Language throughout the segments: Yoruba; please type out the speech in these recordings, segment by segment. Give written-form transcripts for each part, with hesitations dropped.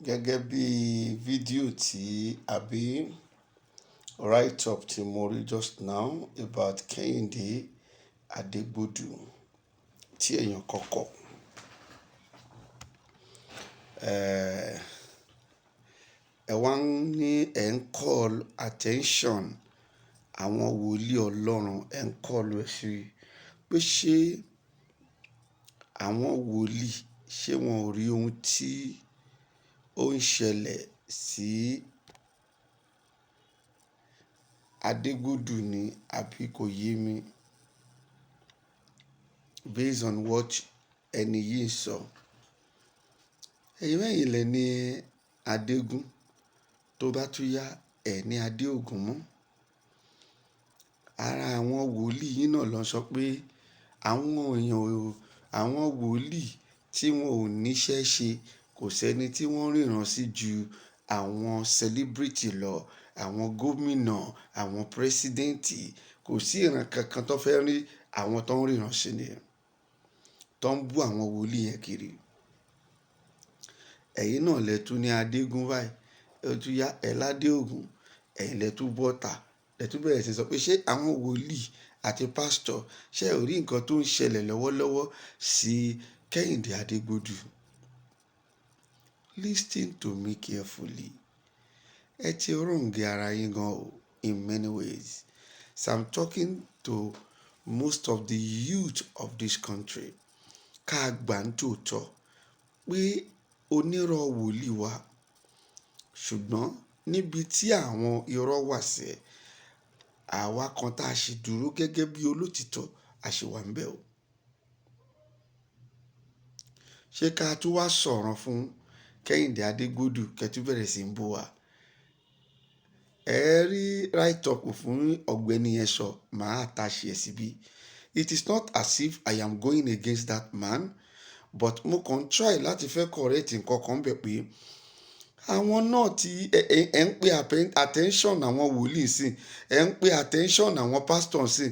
Gẹ́gẹ́ bí fídíò tí àbí write up tí mo rí just now about Kehinde Adegbodu tí èèyàn kọ́kọ́. Ẹ wá ń ní ẹ̀ ń call attention àwọn wòlíì Ọlọ́run, ẹ̀ ń call ẹ sí pé ṣé àwọn wòlíì, ṣé wọn ò rí ohun tí ó ń ṣẹlẹ̀ sí Adegbodu ni àbí kò yé mi based on what ẹni yìí ń sọ. Ẹ̀yin mẹ́yìn lẹ ní Adégún, tó bá tún yá ẹ ní Adéògùn mọ́. Ara àwọn wòlíì yín náà ló ń sọ pé àwọn èèyàn ò, àwọn wòlíì tí wọn ò níṣẹ́ ṣe, kò sẹ́ni tí wọ́n ríran sí ju àwọn celebrity lọ, àwọn gómìnà, àwọn president. Kò sí ìran kankan tó fẹ́ rí àwọn tó ń ríran sí ni, tó ń bú àwọn wòlíì yẹn kiri. Ẹ̀yin náà lẹ tún ní Adégún báyìí, ó tún yá ẹ ládé ògùn, ẹ̀yin lẹ tún bọ́ta, lẹ tún bẹ̀rẹ̀ sí í sọ pé ṣé àwọn wòlíì àti pastor ṣé ò rí nǹkan tó ń ṣẹlẹ̀ lọ́wọ́lọ́wọ́ sí Kehinde Adegbodu. Listen to me carefully. Ẹ ti wrong ara yín gan o in many ways. So I'm talking to most of the youth of this country. Ká gbà ń tòótọ́ pé onírọ́ wòlíì wà, ṣùgbọ́n níbi tí àwọn irọ́ wà sẹ́, àwa kan tá a sì dúró gẹ́gẹ́ bí olótìtọ́, a sì wà níbẹ̀ o. Ṣé ká tún wá sọ̀rọ̀ fún Kehinde Adegbodu kẹ́ tún bẹ̀rẹ̀ sí ń bú wa? Ẹ rí write up fún ọ̀gbẹ́ni yẹn sọ, màá attach ẹ̀ síbí. It is not as if I am going against that man, but mo kàn try láti fẹ́ correct nǹkan kan bẹ̀ pé àwọn náà tí ẹ ń pe attention àwọn wòlíì sí, ẹ ń pe attention àwọn pastor sí,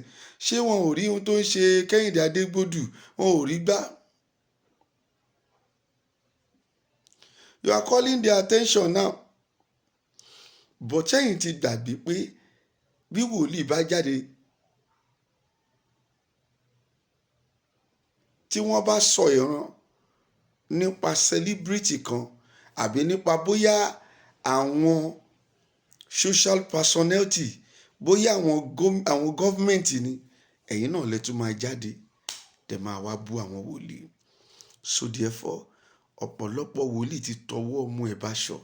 ṣé wọn ò rí ohun tó ń ṣe Kehinde Adegbodu, wọn ò rí gbá? You are calling their attention now. But ṣẹ́yìn ti gbàgbé pé bí wòlíì bá jáde tí wọ́n bá sọ ìran nípa celebrity kan àbí nípa bóyá àwọn social personality, bóyá àwọn government ni, ẹ̀yin náà lẹ tún máa jáde, tẹ máa wá bú àwọn wòlíì. So therefore, ọ̀pọ̀lọpọ̀ wòlíì ti tọwọ́ ọmọ ẹ̀ báṣọ.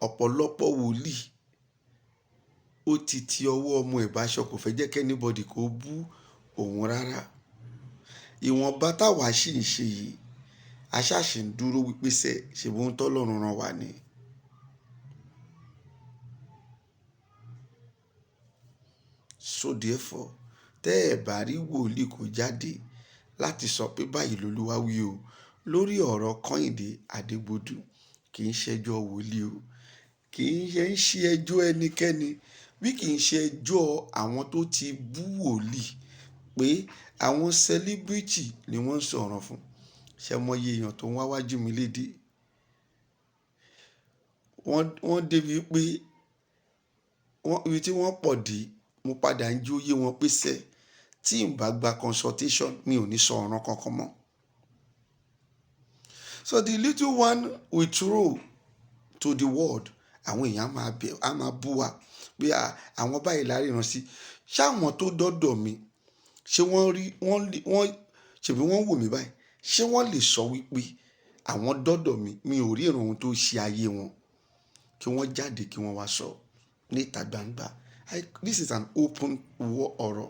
Ọ̀pọ̀lọpọ̀ wòlíì ó ti ti ọwọ́ ọmọ ẹ̀ báṣọ, kò fẹ́ jẹ́ kí anybody kó bú òun rárá. Ìwọ̀nba táwa sì ń ṣe yìí, a ṣáà ṣì ń dúró wípé ṣe ṣe ohun tọ́lọ́run rán wa ni. So therefore, tẹ́ ẹ bá rí wòlíì kó jáde láti sọ pé báyìí l'Olúwa wí o lórí ọ̀rọ̀ Kehinde Adegbodu, kì í ṣe ẹjọ́ wòlíì o, kì í ṣe ń ṣe ẹjọ́ ẹnikẹ́ni, bí kì í ṣe ẹjọ́ àwọn tó ti bú wòlíì pé àwọn celebrity ni wọ́n ń sọ̀rọ̀ fún. Ṣé mo yé èèyàn tó ń wá wájú mi lédè? Wọ́n débi pé ibi tí wọ́n pọ̀ dé, mo padà ń jí ó yé wọn pé sẹ́, tí n bá gba consultation, mi ò ní sọ ọ̀ràn kankan mọ́. So the little one we throw to the world, àwọn èèyàn máa bẹ̀, á máa bú wa pé àwọn báyìí la ríran sí. Ṣé àwọn tó dọ́dọ̀ mi, ṣé wọ́n rí, wọ́n lè, wọ́n, ṣèbí wọ́n wò mí báyìí? Ṣé wọ́n lè sọ wípé àwọn dọ́dọ̀ mi, mi ò rí ìran ohun tó ṣe ayé wọn, kí wọ́n jáde kí wọ́n wá sọ níta gbangba? This is an open war ọ̀rọ̀.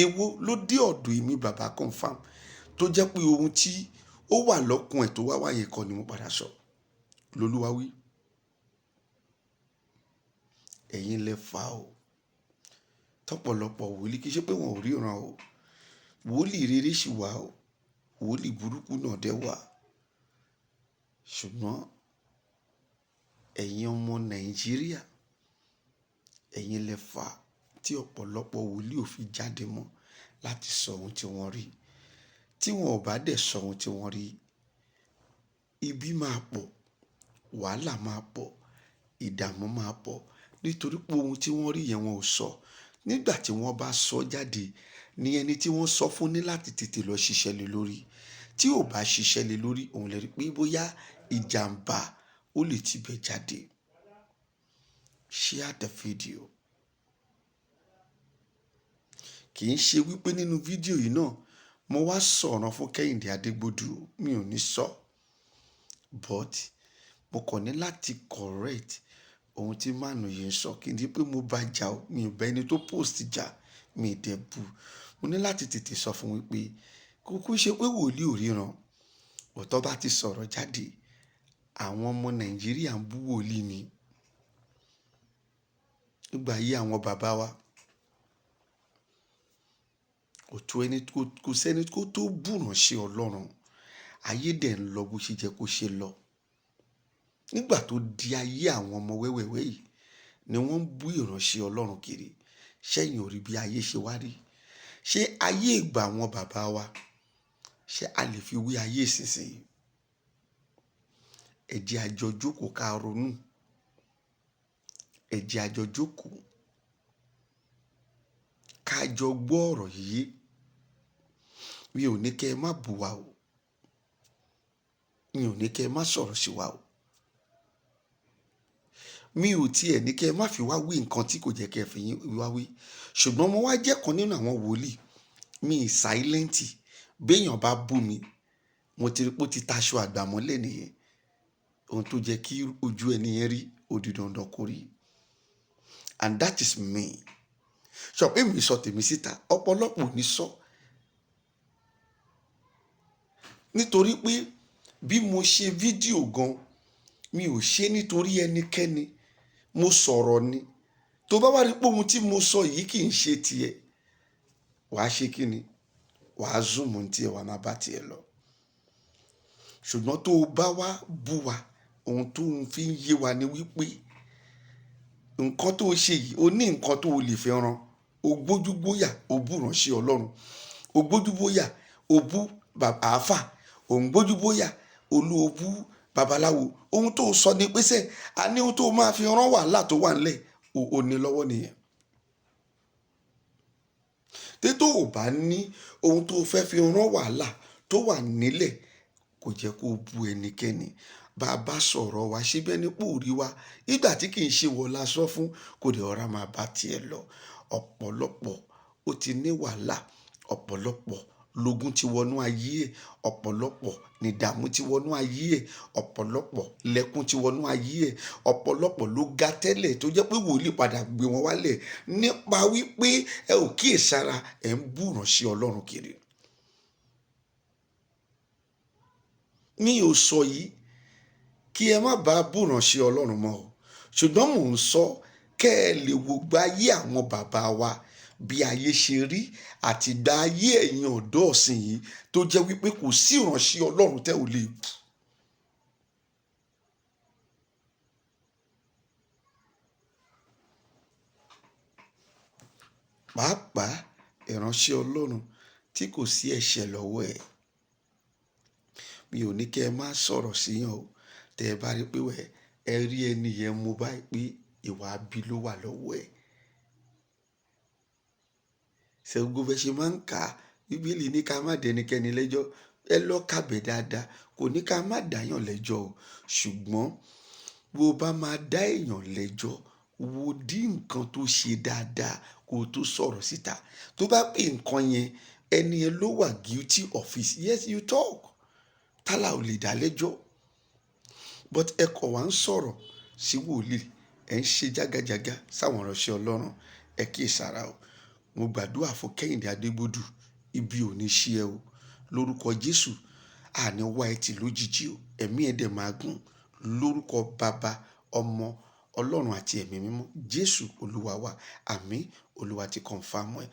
Èwo ló dé ọ̀dọ̀ èmi bàbá confirm tó jẹ́ pé ohun tí ó wà lọ́kùn ẹ̀ tó wá wá yẹn kọ́ ni mo padà sọ. Lolúwa wí. Ẹ̀yin lẹ fà o. Tọ́pọ̀lọpọ̀ wòlíì kì í ṣe pé wọn ò ríran o. Wòlíì rere sì wà o. Wòlíì burúkú náà dẹ̀ wà. Ṣùgbọ́n ẹ̀yin ọmọ Nàìjíríà, ẹ̀yin lẹ fà tí ọ̀pọ̀lọpọ̀ wòlíì ò fi jáde mọ́ láti sọ ohun tí wọ́n rí. Tí wọn ò bá dẹ̀ sọ ohun tí wọ́n rí, Ibi máa pọ̀, wàhálà máa pọ̀, ìdààmú máa pọ̀, nítorí pé ohun tí wọ́n rí yẹn wọn ò sọ. Nígbà tí wọ́n bá sọ jáde, ní ẹni tí wọ́n sọ fún ní láti tètè lọ ṣiṣẹ́ lé lórí. Tí ò bá ṣiṣẹ́ lé lórí, òun lè rí pé bóyá ìjàmbá ó lè tibẹ̀ jáde. Share the video. Kì í ṣe wípé nínú fídíò yìí náà mo wá sọ̀rọ̀ fún Kẹ́hìndé Adégbòdù, mi ò ní sọ. But mo kàn ní láti correct ohun tí mànù yìí ń sọ. Kì í di pé mo bá jà o, mi ò bá ẹni tó post jà, mi ì dẹ̀ bu. Mo ní láti tètè sọ fún wípé kúkú ṣe pé wòlíì ò ríran. Òótọ́ bá ti sọ̀rọ̀ jáde, àwọn ọmọ Nàìjíríà ń bú wòlíì ni. Nígbà ayé àwọn bàbá wa, kò tó ẹni, kò sẹ́ni kó tó bú ìránṣẹ́ Ọlọ́run. Ayé dẹ̀ ń lọ bó ṣe jẹ́ kó ṣe lọ. Nígbà tó di ayé àwọn ọmọ wẹ́wẹ̀wẹ́ yìí ni wọ́n ń bú ìránṣẹ́ Ọlọ́run kiri. Ṣẹ́yìn ò rí bí ayé ṣe wá rí? Ṣé ayé ìgbà àwọn bàbá wa, ṣé a lè fi wé ayé ìsinsìnyí? Ẹ jẹ́ a jọ jókòó ká ronú. Ẹ jẹ́ a jọ jókòó ká jọ gbọ́ ọ̀rọ̀ yìí. Mi ò ní kí ẹ má bú wa o. Mi ò ní kí ẹ má sọ̀rọ̀ sí wa o. Mi ò tí ẹ ní kí ẹ má fi wá wí nǹkan tí kò jẹ́ kí ẹ fi wá wí. Ṣùgbọ́n mo wá jẹ́ kan nínú àwọn wòlíì. Mi silent. Bí èèyàn bá bú mi, mo ti rí pé ó ti taṣọ àgbà mọ́lẹ̀ nìyẹn. Ohun tó jẹ́ kí ojú ẹni yẹn rí, ó di dandan kó rí. And that is me. Sọ pé mi sọ tèmi síta, ọ̀pọ̀lọpọ̀ ò ní sọ. Nítorí pé bí mo ṣe fídíò gan, mi ò ṣe nítorí ẹnikẹ́ni. Mo sọ̀rọ̀ ni. Tó bá wá rí pé ohun tí mo sọ yìí kì í ṣe tiẹ̀, wàá ṣe kí ni? Wàá zoom ní tiẹ̀, wàá máa bá tiẹ̀ lọ. Ṣùgbọ́n tó bá wá bú wa, ohun tó ń fi ń yé wa ni wípé nǹkan tó ṣe yìí, o ní nǹkan tó lè fi ran. O gbójúgbóyà, o bú ìránṣẹ́ Ọlọ́run. O gbójúgbóyà, o bú àáfà. O ń gbójúgbóyà, olú o bú babaláwo. Ohun tó sọ ni pé sẹ́, a ní ohun tó máa fi rán wàhálà tó wà nílẹ̀, o ní lọ́wọ́ nìyẹn. Tí tó ò bá ní ohun tó fẹ́ fi rán wàhálà tó wà nílẹ̀, kò jẹ́ kó bú ẹnikẹ́ni. Bàbá sọ̀rọ̀ wa ṣe bẹ́ẹ̀ ni pé ò rí wa. Nígbà tí kì í ṣe wọ̀ la sọ fún, kò dẹ̀ ọ̀rá máa bá tiẹ̀ lọ. Ọ̀pọ̀lọpọ̀ ó ti ní wàhálà, ọ̀pọ̀lọpọ̀ lógun ti wọnú ayé ẹ̀, ọ̀pọ̀lọpọ̀ nìdààmú ti wọnú ayé ẹ̀, ọ̀pọ̀lọpọ̀ lẹ́kún ti wọnú ayé ẹ̀, ọ̀pọ̀lọpọ̀ ló ga tẹ́lẹ̀ tó jẹ́ pé wòlíì padà gbé wọn wálẹ̀ nípa wípé ẹ ò kíyèsára, ẹ ń bú ìránṣẹ́ Ọlọ́run kiri. Mi ò sọ yìí kí ẹ má bá bú ìránṣẹ́ Ọlọ́run mọ́ o. Ṣùgbọ́n mò ń sọ kẹ́ ẹ lè wo gba ayé àwọn bàbá wa bí ayé ṣe rí àti gba ayé ẹ̀yin ọ̀dọ́ ọ̀sìn yìí tó jẹ́ wípé kò sí ìránṣẹ́ Ọlọ́run tẹ́ ò lè bú. Pàápàá ìránṣẹ́ Ọlọ́run tí kò sí ẹ̀ṣẹ̀ lọ́wọ́ ẹ̀. Mi ò ní kí ẹ má sọ̀rọ̀ síyàn o. Tẹ́ ẹ bá rí pé wẹ̀, ẹ rí ẹni yẹn mú báyìí pé ìwà bí ló wà lọ́wọ́ ẹ̀. Ṣé gbogbo bẹ́ẹ̀ ṣe máa ń kà á? Bíbélì ní ká má dá ẹnikẹ́ni lẹ́jọ́. Ẹ lọ kàbẹ̀ dáadáa. Kò ní ká má dàyàn lẹ́jọ́ o. Ṣùgbọ́n bó bá máa dá èèyàn lẹ́jọ́, wo dí nǹkan tó ṣe dáadáa kó tó sọ̀rọ̀ síta. Tó bá pé nǹkan yẹn, ẹni yẹn ló wà guilty of it. Yes, you talk. Tálà ò lè dá lẹ́jọ́. But ẹ kọ̀ wá ń sọ̀rọ̀ sí wòlíì, ẹ ń ṣe jágajàga sáwọn ìránṣẹ́ Ọlọ́run, ẹ kíyèsára o. Mo gbàdúrà fún Kẹ́hìndé Adégbòdù, ibi ò ní ṣe ẹ o. Lórúkọ Jésù, àní wá ẹ tì lójijì o. Ẹ̀mí ẹ dẹ̀ máa gùn. Lórúkọ Baba, Ọmọ, Ọlọ́run àti Ẹ̀mí Mímọ́. Jésù Olúwa wa. Àmín. Olúwa ti confirm ẹ.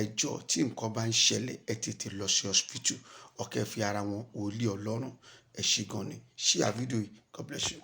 Ẹ jọ̀ọ́ tí nǹkan bá ń ṣẹlẹ̀, ẹ tètè lọ sí hospital. Ọ̀kẹ́ fi ara wọn wòlíì Ọlọ́run. Ẹ ṣé gan ni. Share video yìí. God bless you.